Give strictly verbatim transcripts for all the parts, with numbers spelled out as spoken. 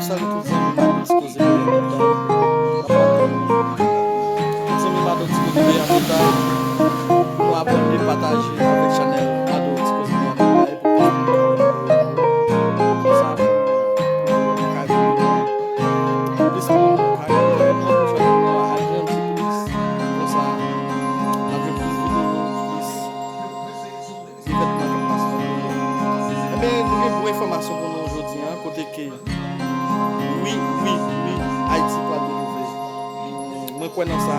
Salut tout zanmi Mado Ti Koze Peyi Anita. Tout zanmi Mado Ti Koze Peyi Anita, pou nou abòne, pataje avèk chanèl Mado Ti Koze Peyi Anita, e pou plis moun ka wè nou, pou sa, pou nou ka vin plis moun ka wè nou, pou chanèl nou an agrandi plis, konsa n ap gen plis videyo, plis evènman k ap pase nan peyi a. Ebyen, nou gen gwo enfòmasyon pou nou jodi a, kote ke, wi, wi, wi, Ayiti pral delivre. Mwen kwè nan sa.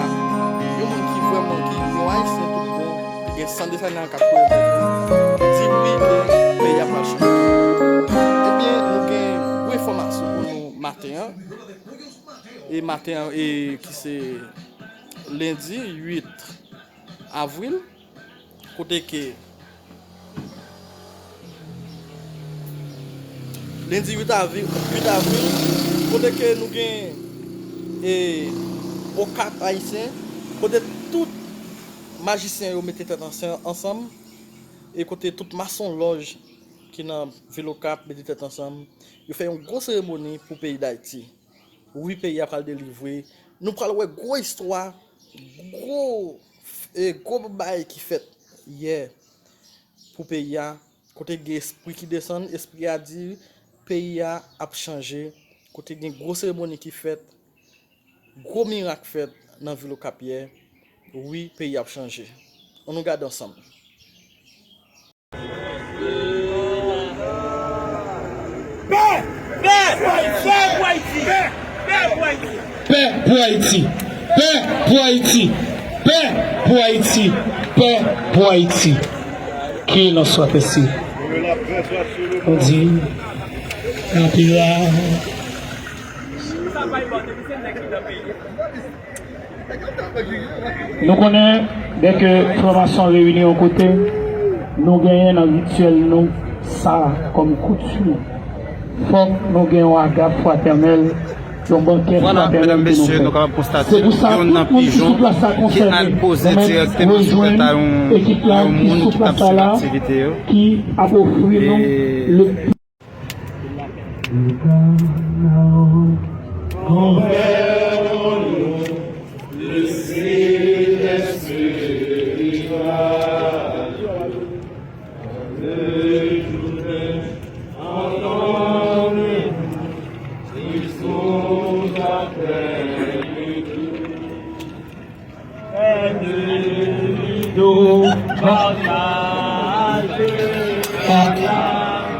Yon moun ki vrèman, ki yon Ayisyen tout bon, ki gen san de Sainean k ap kouri tèt li, di wi ke peyi a pral chanje. Ebyen, nou gen gwo enfòmasyon pou nou maten an. E maten an, e ki se lendi uit avril, kote ke lendi uit avril, uit avril, kote ke nou gen, e, Okap Ayisyen, kote tout majisyen yo mete tèt ansan-, ansanm, e kote tout masonlòj ki nan vil Okap mete tèt ansanm, yo fè yon gwo seremoni pou peyi Dayiti. Wi, peyi a pral delivre. Nou pral wè gwo istwa, gwo, e, gwo bagay ki fèt yè pou peyi a. Kote gen espri ki desann, espri a di peyi a ap chanje. Kote gen gwo seremoni ki fèt, gwo mirak fèt nan vil Okap yè. Wi, peyi a ap chanje. Ann nou gade ansanm. Pè! Pè! Pè pou Ayiti! Pè pou Ayiti! Pè pou Ayiti! Pè pou Ayiti! Pè pou Ayiti! Pè pou Ayiti! Ke il en soit ainsi. Nou di, kanpe la. Nou konnen, dèke frè mason reyini yon kote, nou genyen nan rityèl nou sa kòm koutim. Fòk nou gen yon agap fratènèl, yon bankè fratènèl ke nou fè. Se pou sa, tout moun ki sou plas la konsène, nou menm rejwenn ekip la ki sou plas la, ki ap ofri nou le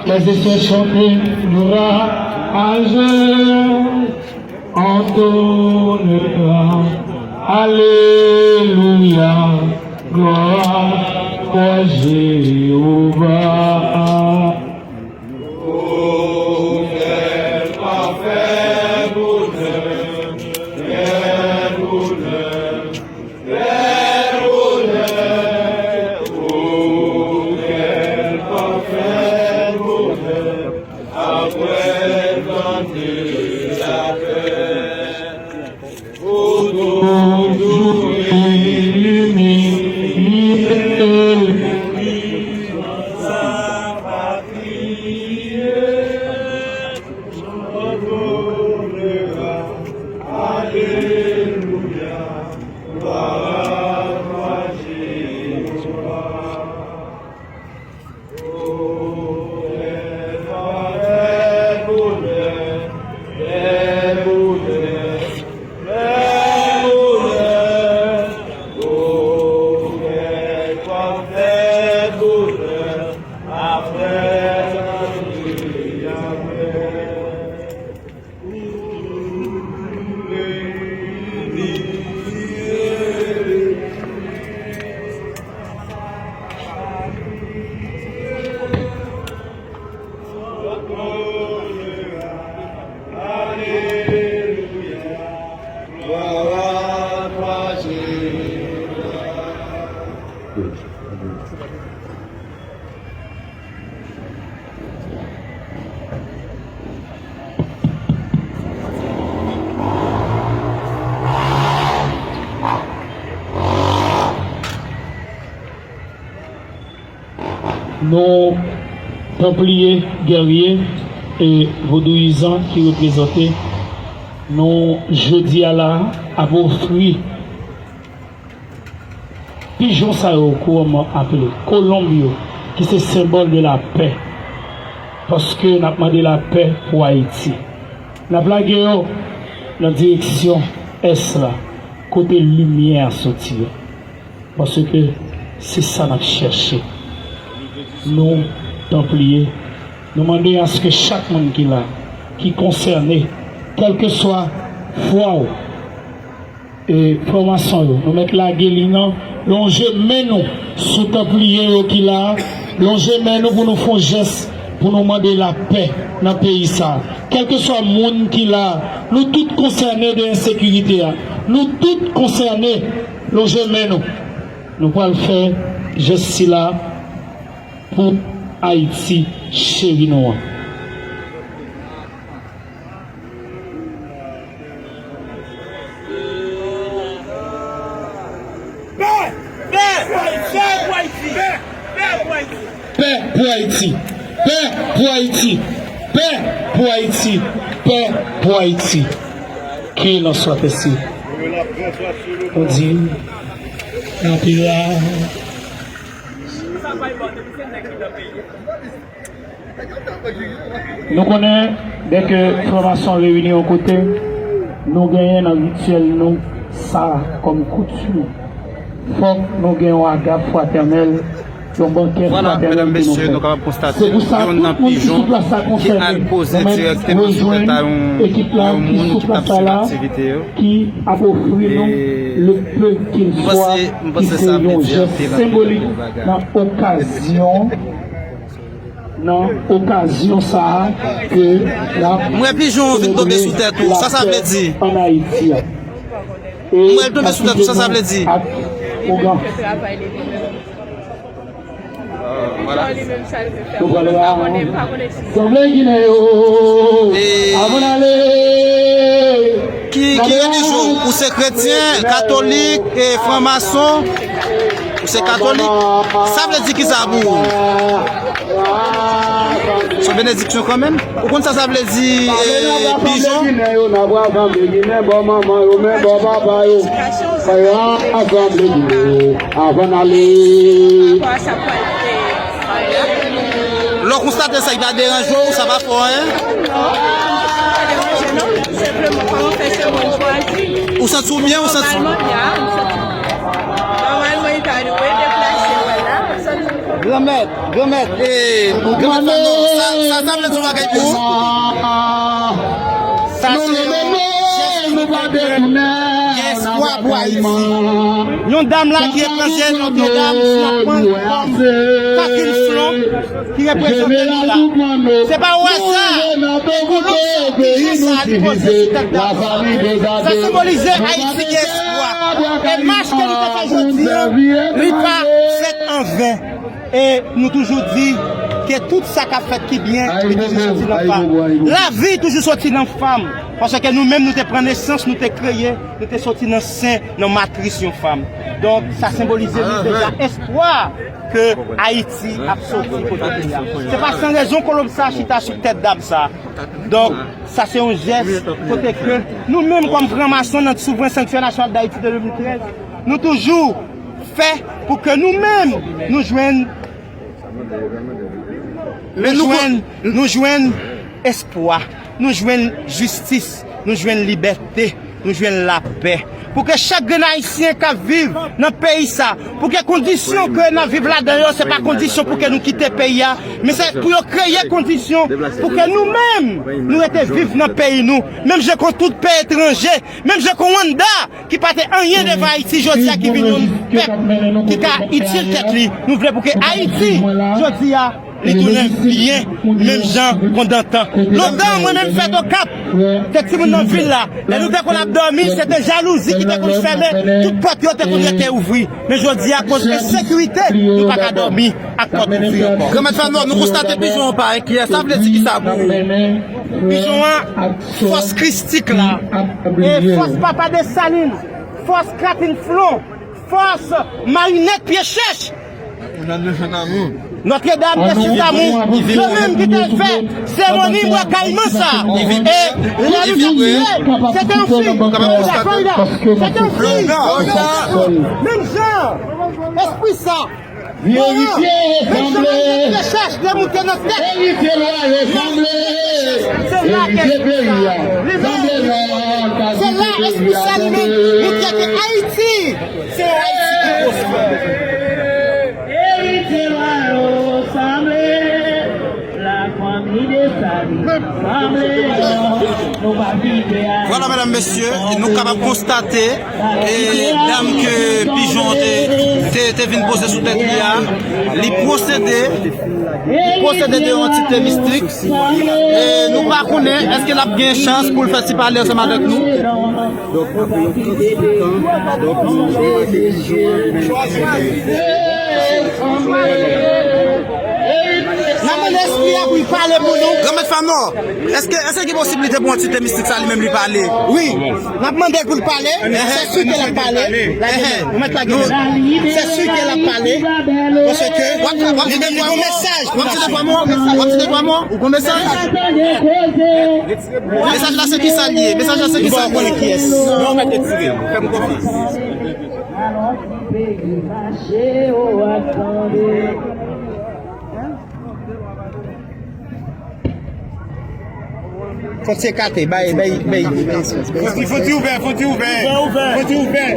Frères et sœurs, chantez louange, entonnez, alléluia, gloire à toi, Jéhovah. Nou, Tanpliye, gèrye, E vodouyizan ki reprezante nou jodi a la ap ofri pijon sa yo, kouman aple, kolonb yo, ki se senbòl de lapè. Paske n ap mande lapè pou Ayiti. N ap lage yo nan direksyon ès la, kote limyè a soti yo. Paske se sa n ap chèche. Nou, Tanpliye, nou mande aske chak moun ki la, ki konsène, kèlkeswa fwa w, e, fòmasyon yo, nou mèt lage li nan, lonje men nou sou Tanpliye yo ki la, lonje men nou pou nou fè yon jès, pou nou mande lapè nan peyi sa. Kèlkeswa moun ki la, nou tout konsène de ensekirite a. Nou tout konsène, lonje men nou. Nou pral fè jès sila pou Ayiti cheri nou an. Pè! Pè! Pè pou Ayiti! Pè pou Ayiti! Pè pou Ayiti! Pè pou Ayiti! Pè pou Ayiti! Pè pou Ayiti! Pè pou Ayiti! Ke nan swa pèsi. Bondye, nan pila. Nou konnen, dèke fòmasyon reyini yon kote, nou genyen nan rityèl nou sa kòm koutim. Fòk nou gen yon agap fratènèl, yon bankè fratènèl pou nou fè. Se pou sa, tout moun ki sou plas la konsène, nou mèt rejwenn ekip la ki sou plas la, ki ap ofri nou le peu qu'il soit, ki se yon jès senbolik nan okazyon nan okazyon sa a ke n ap selebre lapè ann Ayiti a. M wè l tonbe sou tèt ou, sa sa vle di? M wè l tonbe sou tèt ou, sa sa vle di? Ak ougan. Nou pral la. Sanble Ginen yo, avan n ale. Ki, ki relijyon ou? Ou se kretyen, katolik, e franmason? Ou se katolik? Sa vle di ki sa pou ou? Se yon benediksyon kanmenm. Ou konn sa sa vle di, e, pijon? Avan n ale. Lè w konstate sa, li pa deranje w, sa pa fè w anyen? Non, sa pa deranje non. Senpleman, kòman fè se moun chwazi. Ou santi w byen, ou santi w... Nòmalman, ya, m santi m byen. Nòmalman, li ta dwe deplase, wè la, m santi m byen. Granmèt, granmèt, e, granmèt Fano, sa, sa, sa vle di yon bagay pou ou? Sa se yon jès ki montre ke gen espwa pou Ayiti. Yon dam la ki ekranje Nòtredam, si n ap pran kòm kat yon flon ki reprezante nou la. Se pa o aza ke kolon sa oblije sa li poze sou tèt dam sa. Sa senbolize Ayiti gen espwa. E mach ke nou te fè jodi a, li pa fèt an ven. E nou toujou di ke tout sa k ap fèt ki byen, li toujou soti nan fanm. Lavi toujou soti nan fanm. Paske nou menm, nou te pran nesans, nou te kreye, nou te soti nan sen, nan matris yon fanm. Donk, sa senbolize nou deja espwa ke Ayiti ap soti kote li a. Se pa san rezon kolonb sa chita sou tèt dam sa. Donk, sa se yon jès kote ke nou menm kòm franmason nan Souvren Sanktyè Nasyonal Dayiti de de mil trèz, nou toujou fè pou ke nou menm, nou jwenn, nou jwenn, nou jwenn espwa, nou jwenn jistis, nou jwenn libète, nou jwenn lapè. Pou ke chak grenn Ayisyen k ap viv nan peyi sa, pou ke kondisyon ke n ap viv ladan yo, se pa kondisyon pou ke nou kite peyi a, men se pou yo kreye kondisyon pou ke nou menm, nou rete viv nan peyi nou. Menm jan kon tout peyi etranje, menm jan kon Rwanda, ki pa te anyen devan Ayiti, jodi a ki vin yon pèp ki ka itil tèt li. Nou vle pou ke Ayiti, jodi a, li tounen byen, menm jan kon dantan. Lontan, mwen menm fèt Okap, te timoun nan vil la. Lè nou te konn ap dòmi, se te jalouzi ki te konn fèmen tout pòt yo te konn rete ouvri. Men jodi a, akoz ensekirite, nou pa ka dòmi ak pòt ouvri ankò. Granmèt Fano, nou konstate pijon an pa enkyè. Sa vle di kisa pou ou? Pijon an, fòs Kristik la, e fòs Papa Desalin, fòs Kratin Flon, fòs Marinèt Pye Chèch. Ou nan de jèn amou. Notre-Dame de Sous-Amour, yo menm ki te fè seremoni bwa kayman sa. E lè nou te kriye, se te yon fi. Se te yon fi. Menm jan, espri sa. Menm jan, menm jan, menm jan, chèch demoute nan tèt. Se la ke espri sa, li menm, se la espri sa li menm, nou trete Ayiti. Se yon Ayiti ki pwospè. Eritye Waro sanble, lafanmi Desalin sanble, non, nou pa kite a. Vwala, medam, mesye, nou kapab konstate, e, dam ke pijon te, te, te vin poze sou tèt li a, li posede, li posede de yon antite mistik. E nou pa konnen èske l ap gen chans pou l fè ti pale ansanm avèk nou. Donk, apre yon kantite tan, donk, nou wè ke pijon an menm. N ap mande espri a pou l pale pou nou. Granmèt Fanò, èske, èske gen posiblite pou antite mistik sa li menm li pale? Wi, n ap mande l pou l pale. Se si ke l ap pale. Lage men, nou mèt lage men. Se si ke l ap pale. Paske w ap, w ap di de twa mo? W ap di de twa mo? W ap di de twa mo? Ou gon mesaj? Mesaj la se ki sa l ye? Mesaj la se ki sa l ye? Bon, konnen kiyès. Non, mèt retire. Fè m konfyans. Fò ti ekate, bay, bay, bay, bay espas, bay espas. Fò ti ouvè, fò ti ouvè. Fò ti ouvè.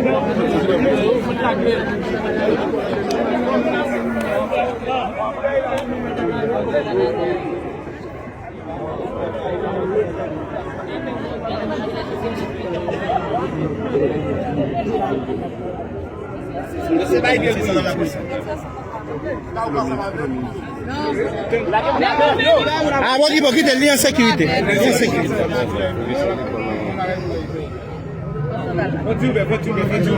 A, bon, li bon, kite l, li an sekirite. Li an sekirite.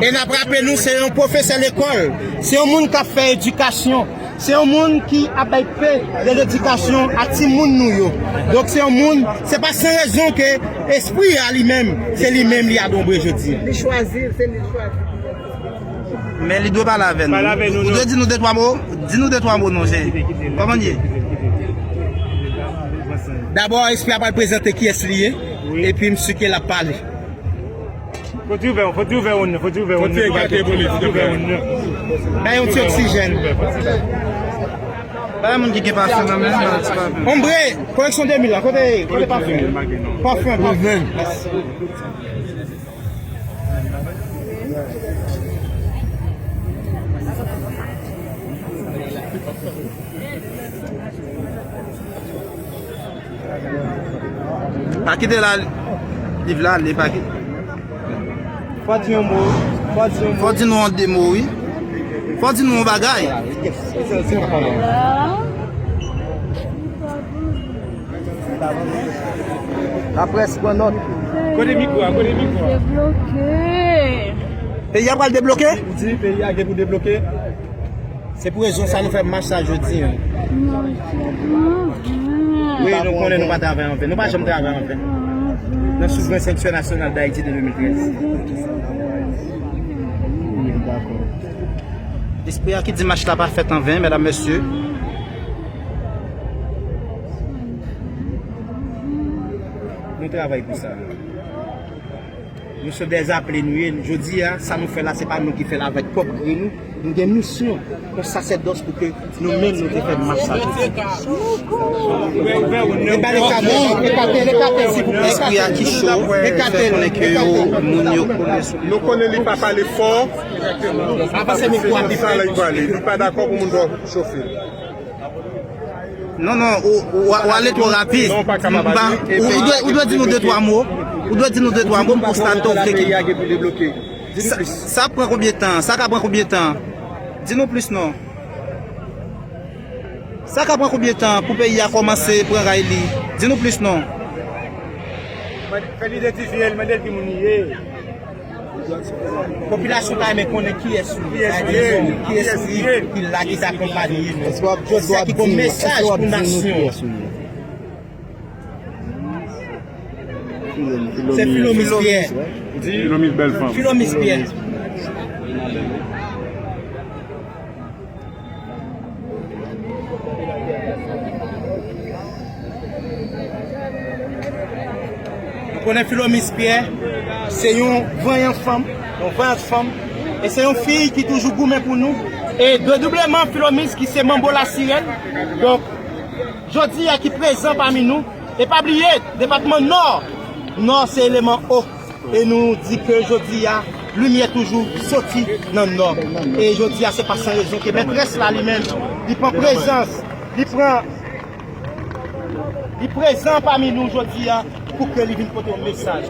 E n ap raple nou, se yon pwofesè lekòl. Se yon moun k ap fè edikasyon. Se yon moun ki ap bay pe de ledikasyon a timoun nou yo. Donk, se yon moun, se pa san rezon ke espri a li menm, se li menm li adonbre jodi a. Li chwazi, se li chwazi. Men li dwe pale avè nou. Pale avè nou, non. Ou dwe di nou de twa mo? Di nou de twa mo, non, cheri. Kòman l ye? Dabò, espri a pral prezante kiyès li ye, epi m si ke l ap pale. Fò ti ouvè, fò ti ouvè woun nan, fò ti ouvè woun nan. Fò ti ouvè woun nan. Bay yon ti oksijèn. Bay moun ki gen pafen nan men, bay ti pafen. Ombre, koleksyon de mil la, kote, kote pafen? Pafen, pafen. Pa kite la, liv la ale, pa kite. Fò di yon mo, fò di yon mo. Fò di nou yon de mo, wi. Fò di nou yon bagay. Laprès pran nòt. Kote mikwo a, kote mikwo a. Debloke. Peyi a pral debloke? Ou di peyi a gen pou debloke? Se pou rezon sa nou fè mach sa jodi a. Wi, nou konnen nou pa travay anven. Nou pa janm travay anven. Nan souvrens entènasyonal Dayiti de de mil trèz. Espri a ki di mach la pa fèt anven, medam, mesye. Nou travay pou sa. Nou se dèzaple nou ye. Jodi a, sa nou fè la, se pa nou ki fè l avèk pwòp gri nou. Nou gen misyon kon sasèdòs pou ke nou menm nou te fè mach sa. Espri a ki cho, fè konnen ke yo, moun yo kole sou li. Nou konnen li pa pale fò. Avanse mikwo a pi pre. Li pa dakò pou moun bò chofe l. Non, non, ou, ou, ou ale twò rapid. Non, ou pa kapab ale. Ou, ou dwe, ou dwe di nou de twa mo. Ou dwe di nou de twa mo pou konstate w vle ki. Sa, sa pran konbyen tan? Sa ka pran konbyen tan? Di nou plis non. Sa ka pran konbyen tan pou peyi a kòmanse pran ray li? Di nou plis non. Fè l idantifye l, mande l ki moun li ye. Popilasyon ta renmen konnen kiyès ou ye. Kiyès ou ye? Kiyès ou ye ki la, ki ta akonpaye nou? Jodi a ki gon mesaj pou nasyon an. Se Filomis Pyè. Filomis bèl fanm. Filomis Pyè. Konnen Filomis Pierre se yon vanyan fanm, yon vanyant fanm, e se yon fi ki toujou goumen pou nou. E dedoubleman Filomis ki se manbo lasirèn. Donk, jodi a ki prezan pami nou. E pa bliye, depatman Nò, Nò se eleman O. E nou di ke jodi a, limyè toujou soti nan Nò. E jodi a, se pa san rezon ke mètrès la li menm, li pran prezans, li pran, li prezan pami nou jodi a pou ke li vin pote yon mesaj.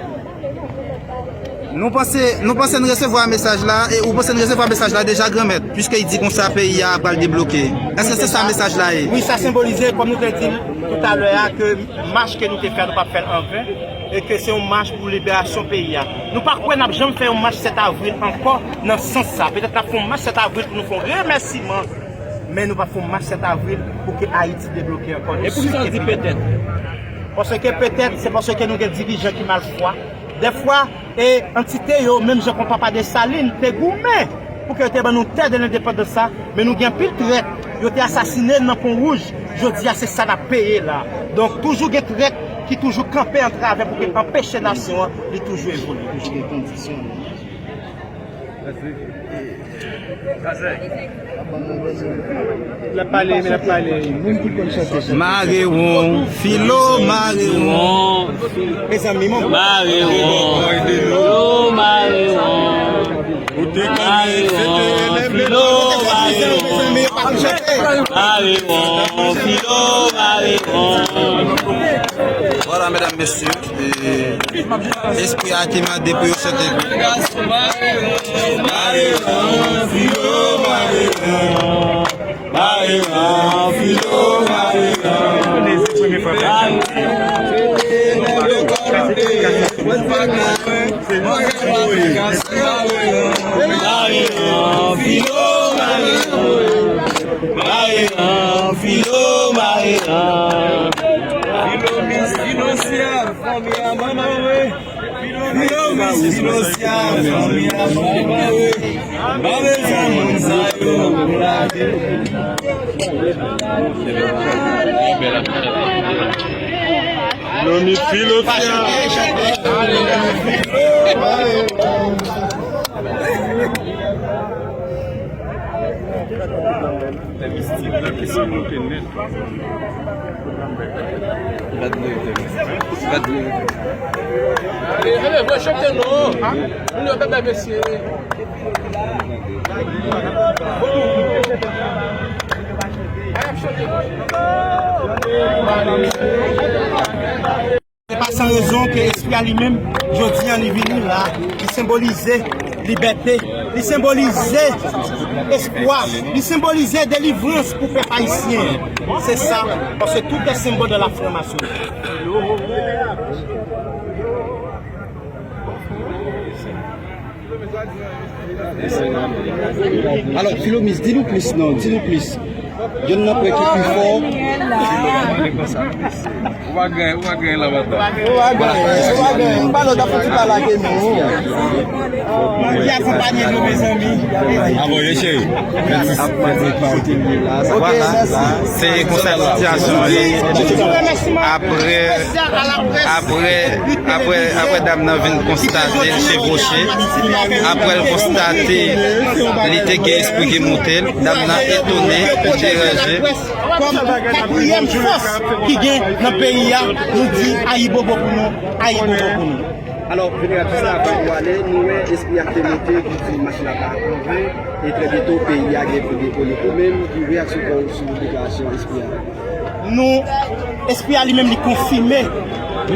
Nou panse, nou panse n resevwa mesaj la, e ou panse n resevwa mesaj la deja, Granmèt, piske l di konsa peyi a pral debloke. Èske se sa mesaj la ye? Wi, sa senbolize, kòm nou te di l toutalè a, ke mach ke nou te fè, nou p ap fè l anven, e ke se yon mach pou liberasyon peyi a. Nou pa kwè n ap janm fè yon mach sèt avril ankò nan sans sa. Petèt n ap fè yon mach sèt avril pou nou fè yon remèsiman, men nou p ap fè yon mach sèt avril pou ke Ayiti debloke ankò. E poukisa w di petèt? Paske petèt, se paske nou gen dirijan ki malfwa. Dèfwa, e antite yo, menm jan kon Papa Desalin, te goumen pou ke yo te ban nou tè de lendepandans sa, men nou gen anpil trèt, yo te asasinen l nan Pon Wouj, jodi a se sa n ap peye la. Donk, toujou gen trèt ki toujou kanpe an travè pou ke anpeche nasyon an, li toujou evolye. Toujou gen kondisyon. L ap pale, men l ap pale. Moun ki konn chante, chante. Mare won, Filo, mare won. Mezanmi, mare won, Filo, mare won. Mare won, Filo, mare won. Mare won, Filo, mare won. Voilà, mesdames, messieurs. E espri a ki mande pou yo chante. Mare an, Filo, mare an. Mare an, Filo, mare an. Mare an, Filo, mare an. Mare an, Filo, mare an. Filo mis, Filo syèl, fanmi a manman, wi. Filo mis, Filo syèl, fanmi a manman, wi. M pa bezwen moun sa yo pou lage. Filo mis, Filo syèl. Gad nou, gad nou. Ale, ale, voye chante non. Moun yo bèbè, mesye. Se pa san rezon ke espri a li menm, jodi a li vini la, li senbolize libète, li senbolize espwa, li senbolize delivrans pou pèp ayisyen. Se sa, paske tout est symbole de la franc-maçonnerie. Alò, Filomis, di nou plis non, di nou plis. Yonn nan pwen ki pi fò. Ou pa gen, ou pa gen lavantaj. Ou pa gen, ou pa gen. M pa lòt ap fouti pa lage nou. Mwen ki akonpanye nou, mezanmi. Avoye, cheri. Ok, mèsi. Se konsa sitiyasyon an ye. Apre, apre, apre, apre dam nan vin konstate l chevòche, apre l konstate li te gen espri ki moute l, dam nan etone, li deranje. Kòm katriyèm fòs ki gen nan peyi a, nou di ayibobo pou nou, ayibobo pou nou. Alò, Venerab, jis avan ou ale, nou wè espri a ki te moute, ki di mach la pa anven, e trè byento peyi a gen pou debloke. Ou menm, ki reyaksyon pa w sou deklarasyon espri a? Nou, espri a li menm, li konfime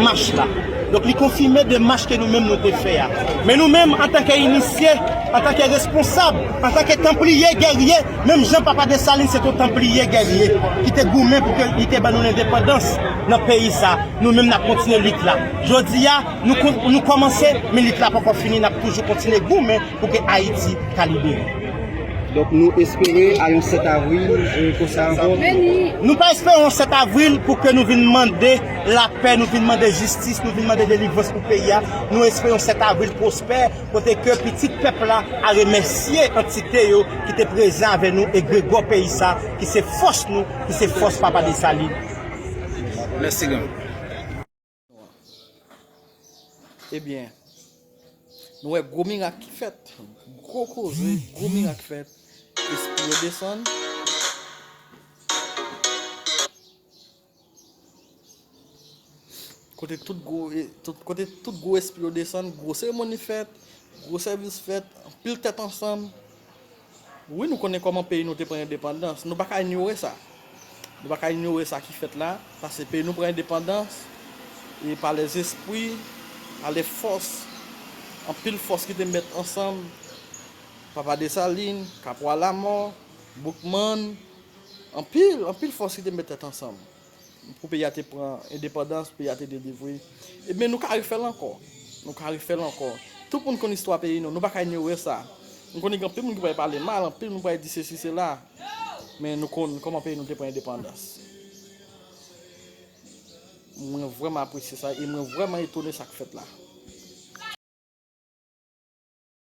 mach la. Donk, li konfime demach ke nou menm nou te fè a. Men nou menm, antanke inisye, antanke responsab, antanke tanpliye gèrye, menm jan Papa Desalin se te yon tanpliye gèrye ki te goumen pou ke li te ban nou lendepandans nan peyi sa, nou menm n ap kontinye lit la. Jodi a, nou kon-, nou kòmanse, men lit la poko fini, n ap toujou kontinye goumen pou ke Ayiti ka libere. Donk, nou espere a yon sèt avril, e, konsa ankò? Nou pa espere yon sèt avril pou ke nou vin mande lapè, nou vin mande jistis, nou vin mande delivrans pou peyi a. Nou espere yon sèt avril pwospè, kote ke pitit pèp la a remèsye antite yo ki te prezan avè nou, egregò peyi sa, ki se fòs nou, ki se fòs Papa Desalin. Mèsi, granm. Ebyen, nou wè gwo mirak ki fèt. Gwo koze, gwo mirak fèt. Espri yo desann. Kote tout gwo, e, tout, kote tout gwo espri yo desann, gwo seremoni fèt, gwo sèvis fèt, anpil tèt ansanm. Wi, nou konnen kòman peyi nou te pran endepandans. Nou pa ka inyore sa. Nou pa ka inyore sa ki fèt la, paske peyi nou pran endepandans, e pa lèzespri, pa lèfòs, anpil fòs ki te met ansanm, Papa Desalin, Kapwa Lamò, Boukmann, anpil, anpil fòs ki te met tèt ansanm pou peyi a te pran endepandans, peyi a te delivre. Ebyen, nou ka refè l ankò. Nou ka refè l ankò. Tout moun konn istwa peyi nou, nou pa ka inyore sa. M konnen gen anpil moun ki pral pale mal, anpil moun pral di sesi, sela. Men nou konn kòman peyi nou te pran endepandans. Mwen vrèman apresye sa e mwen vrèman etone sa k fèt la.